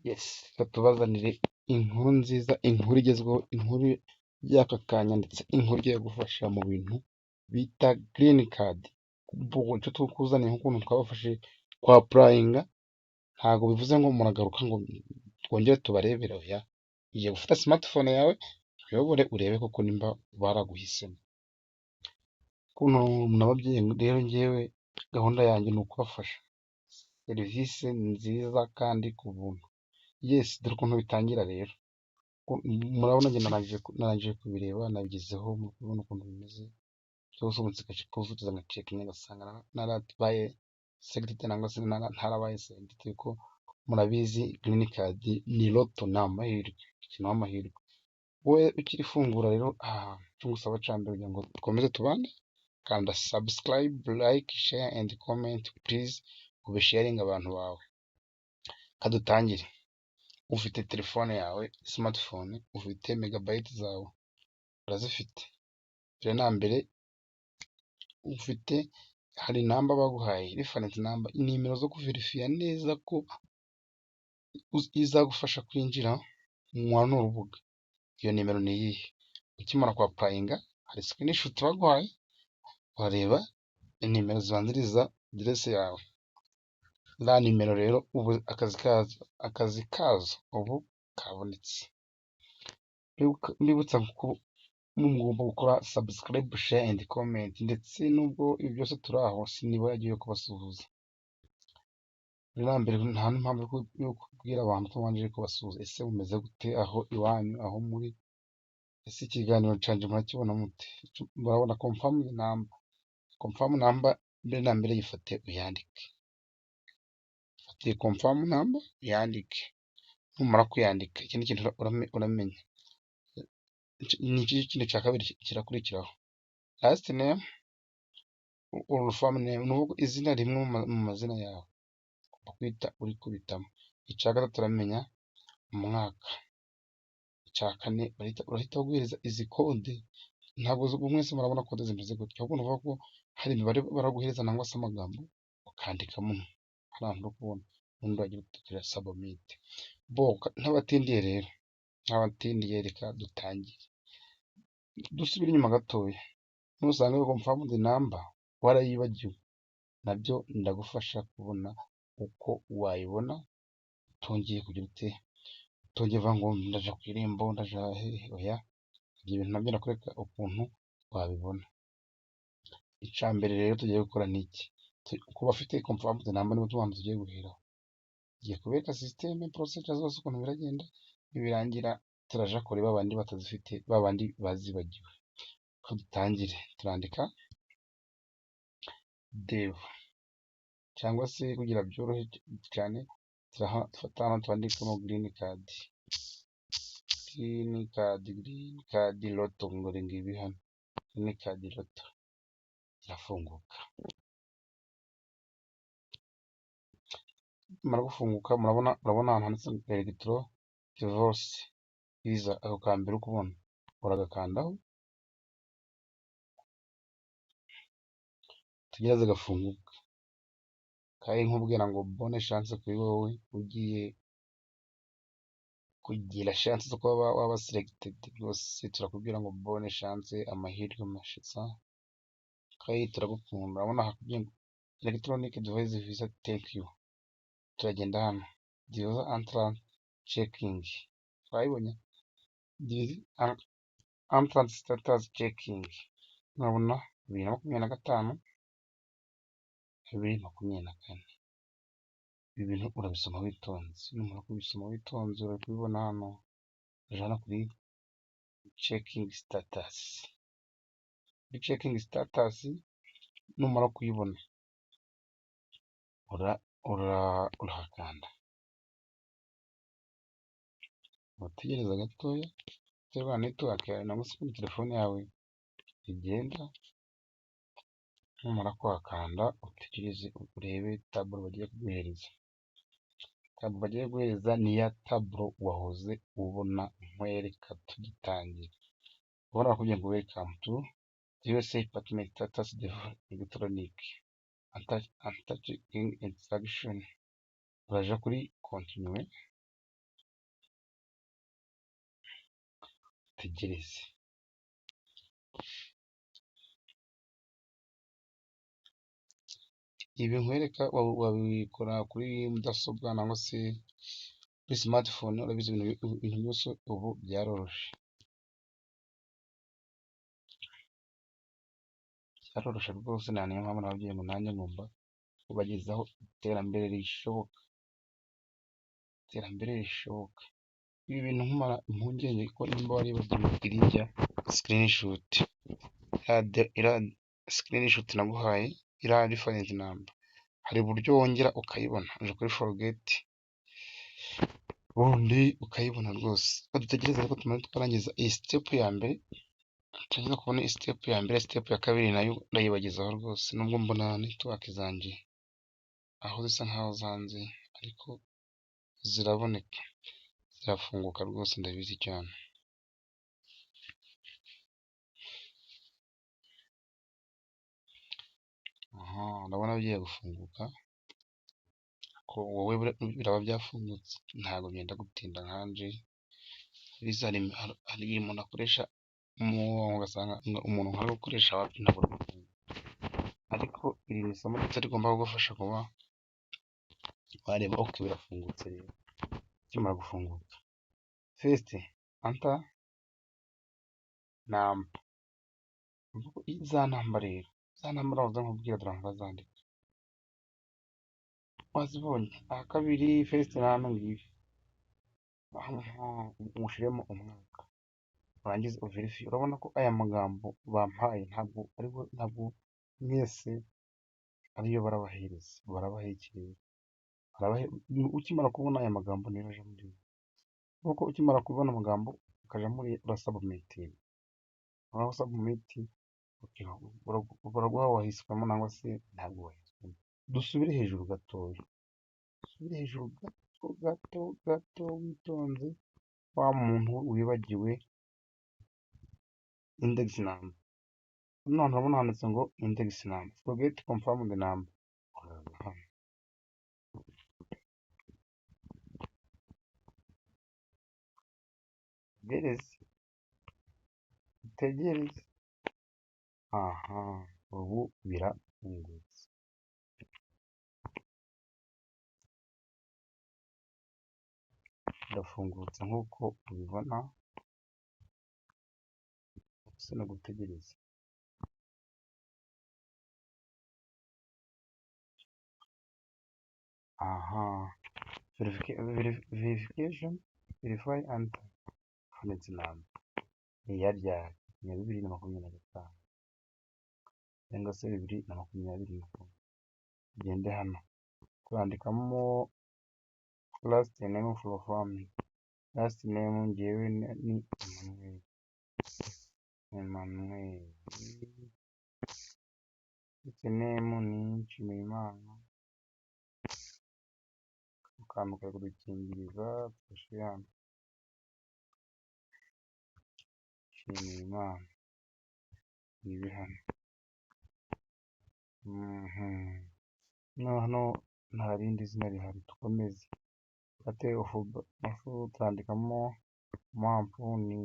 Yes, reka tubazanire inkuru nziza, inkuru igezweho, inkuru y'aka kanya, ndetse inkuru igiye gufasha mu bintu bita green card. Icyo tukuzaniye nk'ukuntu twabafashije kwa applyinga, ntabwo bivuze ngo muragaruka ngo twongere tubarebere, oya. Ugiye gufata smartphone yawe uyobore urebe koko nimba baraguhisemo. Ukuntu nababwiye rero, njyewe gahunda yanjye ni ukubafasha serivisi nziza kandi ku buntu. Yes, dore ukuntu bitangira rero. Murabona njye narangije kubireba, nabigezeho, muri kubibona ukuntu bimeze byose. Ubu nsigaje kuzuza ngacheckinga, ngasanga narabaye selected cyangwa se ntarabaye selected, kuko murabizi green card ni loto, ni amahirwe, umukino w'amahirwe. Wowe ukirifungura rero aha, icyo ngusaba cya mbere kugira ngo dukomeze tubane, kanda subscribe, like, share and comment, please, ubisharinge abantu bawe. Kadutangire. Ufite telefone yawe smartphone, ufite megabyte zawe, urazifite. Mbere na mbere ufite, hari number baguhaye, reference number, nimero zo kuverifiya neza ko izagufasha kwinjira mu runo rubuga. Iyo nimero ni iyihe? Ukimara kwa applyinga hari screenshot baguhaye, urareba nimero zibanziriza aderese yawe. Za nimero rero ubu akazi kazo ubu kabonetse. Mbibutsa ko mugomba gukora subscribe, share and comment, ndetse nubwo ibi byose turi aho, sinibagiwe kubasuhuza. Mbere na mbere, nta n'impamvu yo kubwira abantu tutabanje kubasuhuza. Ese mumeze gute aho iwanyu, aho muri? Ese ikiganiro cyanjye murakibona mute? Murabona confirm number. Confirm number mbere na mbere yifate uyandike. Fata iyi confirm number uyandike. Numara kuyandika, ikindi kintu uramenya ni iki? Kindi cya kabiri kirakurikiraho, last name or family name, ni ukuvuga izina rimwe mu mazina yawe ugomba guhita urikubitamo. Icya gatatu, uramenya umwaka. Icya kane, urahita baguhereza izi kode. Ntabwo mwese murabona kode zimeze gutya, ahubwo ni ukuvuga ko hari imibare baraguhereza nangwa se amagambo ukandikamo hariya hantu uri kubona, ubundi wagira uti submit. Bo ntabatindiye rero, ntabatindiye, reka dutangire. Dusubire inyuma gatoya, nusanga confirm number warayibagiwe, nabyo ndagufasha kubona uko wayibona utongeye kugira ute, utongeye kuvuga ngo ndaja ku Irembo, ndaja hehe, oya. Ibyo bintu nabyo ndakwereka ukuntu wabibona. Icya mbere rero tugiye gukora ni iki? Ku bafite confirm number nibo tubanza tugiye guheraho. Ngiye kubereka system, procedure zose ukuntu biragenda. Nibirangira turaja kureba abandi batazifite, babandi bazibagiwe. Ko dutangire, turandika DV, cyangwa se kugira byorohe cyane turafata hano twandikemo green card, green card, green card lotto. Ngo ngibi hano, green card lotto irafunguka. Nimara gufunguka, murabona, urabona ahantu handitse electronic divorce visa, ako ka mbere uri kubona uragakandaho, utegereze gafunguke. Kandi nkubwira ngo bonne chance kuri wowe ugiye kugira chance zo kuba waba selected. Rwose turakubwira ngo bonne chance, amahirwe mashitsa, kandi turagukunda. Urabona hakubwiye ngo electronic device visa, thank you. Turagenda hano divorce entrant checking, twayibonye, entrant status checking. Murabona 2025, 2024. Ibi bintu urabisoma witonze. Numara kubisoma witonze, uri kubibona hano, uraja hano kuri checking status. Kuri checking status numara kuyibona, urahakanda, urategereza gatoya biterwa na network yawe nangwa se ukuntu telefone yawe igenda. Numara kuhakanda, utegereze urebe tableau bagiye kuguhereza. Tableau bagiye guhereza ni ya tableau wahoze ubona nkwereka tugitangira. Urabona bakubwiye ngo "Welcome to USA Department status electronic checking instruction." Uraja kuri continue. Dutegereze. Ibi nkwereka wabikora kuri mudasobwa cyangwa se kuri smartphone, urabizi ibintu byose ubu byaroroshye. Byaroroshye rwose, nta niyo mpamvu nababwiye ngo nanjye ngomba kubagezaho iterambere rishoboka. Iterambere rishoboka. Ibi bintu nkumara impungenge ko nimba waribagiwe iriya screenshot, iriya screenshot naguhaye, iriya reference number, hari uburyo wongera ukayibona. Ujya kuri forget, ubundi ukayibona rwose. Dutegereze ariko tumare twarangiza iyi step ya mbere, turangiza kubona iyi step ya mbere, step ya kabiri nayo ndayibagezaho rwose, nubwo mbona network zanjye aho zisa nkaho zanze, ariko ziraboneka, zirafunguka rwose, ndabizi cyane. Aha ndabona bigiye gufunguka, wowe biraba byafungutse, ntabwo byenda gutinda nkanje. Hari igihe umuntu akoresha, ugasanga umuntu nkari gukoresha wapi ntabwo gufunguka, ariko iri ni isomo ryiza rigomba kugufasha kuba wareba. Ok, birafungutse rero. Bikimara gufunguka, first enter number, za namba rero, za namba nahoze nkubwira, dore aho bazandika, wazibonye. Aha kabiri first hano ngibi, ushyiremo umwaka, urangize uverifiye. Urabona ko aya magambo bampaye ntabwo aribo, ntabwo mwese ariyo barabahereza. Barabaha iki rero? Ukimara kubona aya magambo niyo aje muri, kuko ukimara kubona amagambo ukajya muri, urasubmittinga. Aho submit baraguha wahiswemo nangwa se ntabwo wahiswemo. Dusubire hejuru gatoya, dusubire hejuru gato gato gato, witonze, wa muntu wibagiwe index number. Hano urabona handitse ngo index number, forget confirm the number. Uraza hano, utegereze, utegereze. Aha ubu birafungutse. Birafungutse nk'uko ubibona, gusa ni ugutegereza. Aha verification, verify and reference number ni iya ryari? Ni iya 2025 cyangwa se 2024. Tugende hano turandikamo last name for family. Last name ngewe ni Emmanuel. Emmanuel. First name ni Nshimiyimana. Kano kantu kari kudukingiriza, tugashyire hano. Nshimiyimana. Ibi hano. No hano nta rindi zina rihari, dukomeze. Date of birth turandikamo month ni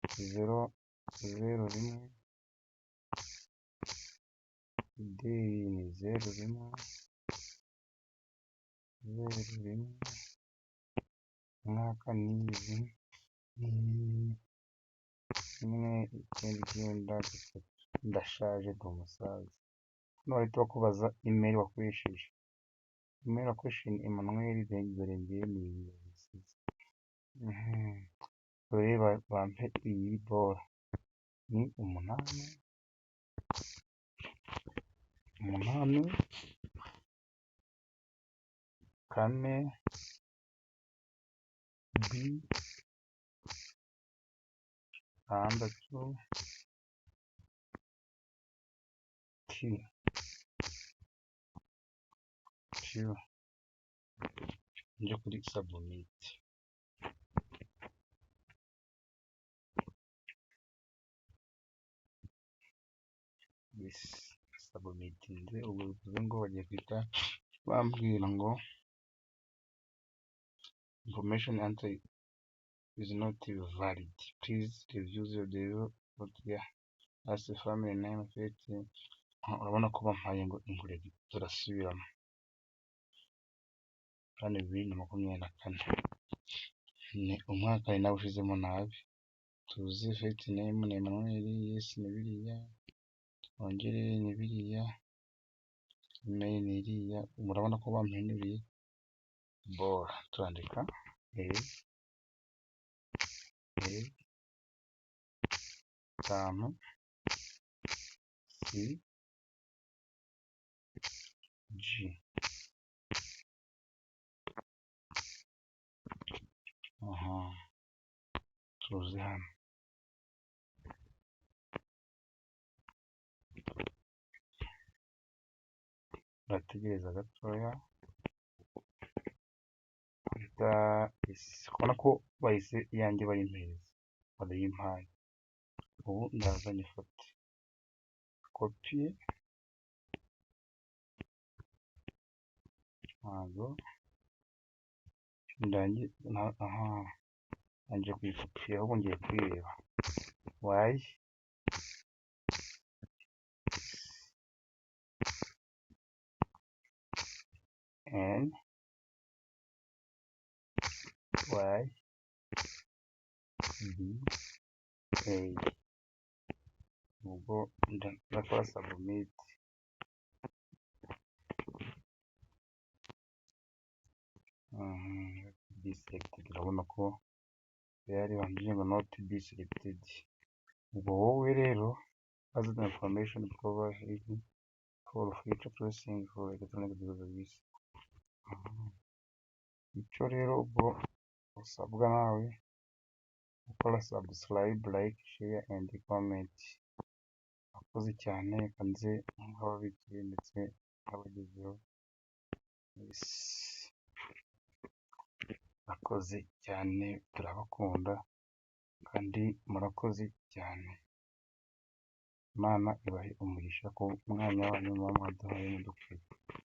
0 0 1, day ni 0 1 0 1, umwaka ni 1993. Ndashaje, ndi umusaza. Hano bahita bakubaza email wakoresheje. Email wakoresheje ni Emmanuel, dore ngewe ni iyi nasize. Dore bampe iyi boro ni 8 8 4 B 6 Q Q, njye kuri submit. Yes, submitinze. Ubwo bivuze ngo bagiye guhita bambwira ngo information enter Is not valid. Please review the last family name. Urabona ko bampaye ngo incorrect. Turasubiramo hano 2024, ni umwaka nawe ushizemo nabi. Tuzi first name ni Emmanuel, yes, ni biriya, twongere ni biriya, email ni iriya. Murabona ko bampinduriye bora. Turandika A A 5 C G. Aha tuzi hano urategereza gatoya, ubona ko bahise iyanjye bayimpereza, barayimpaye. Ubu ndaza nyifate copy, ntabwo aha ndangije kuyikopiya, ahubwo ngiye kuyireba Y N Y B A. Ubwo ndakora submit. Be selected, urabona ko yari bambwiye ngo not be selected. Ubwo wowe rero as the information provided for future processing for electronic service. Icyo rero ubwo usabwa nawe gukora subscribe, like, share and comment. Murakoze cyane, reka nze nk'ababikiye ndetse nk'abagezeho. Murakoze cyane, turabakunda kandi murakoze cyane. Imana ibahe umugisha ku mwanya wanyu muba mwaduhaye mudukurikiye.